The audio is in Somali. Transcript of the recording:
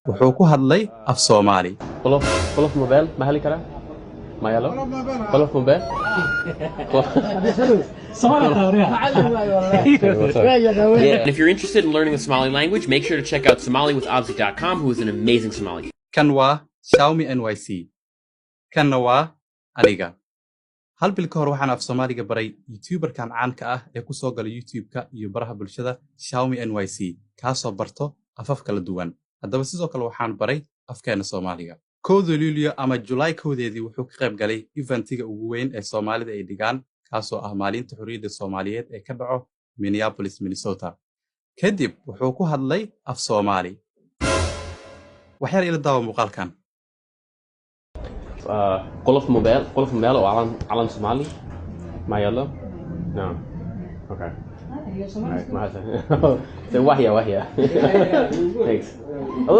Wuxuu ku hadlay af Soomaali. Qolof mobile ma heli karaa? Ma yalo? Qolof mobile? And if you're interested in learning the Somali language, make sure to check out SomaliWithObsi.com, who is an amazing Somali Kan waa Xiaomi NYC, kanna waa aniga. Hal bil ka hor waxaan af Soomaaliga baray youtuberkan caanka ah ee ku soo gala YouTube-ka iyo baraha bulshada, Xiaomi NYC, kaasoo barto afaf kala duwan. Haddaba sidoo kale waxaan baray afkeena Soomaaliga. 1-da Luulyo ama Julaay 1-deedii wuxuu ka qayb galay eventiga ugu weyn ee Soomaalida ay dhigaan, kaasoo ah Maalinta Xorriyadda Soomaaliyeed ee ka dhaco Minneapolis, Minnesota. Kadib wuxuu ku hadlay af Soomaali. Waxyar ila daawa muuqaalkan. Qolof mobile oo calan Somali ma yalo? No. Okay. All right, mahadsan. Wahya wahya. Thanks. Oh.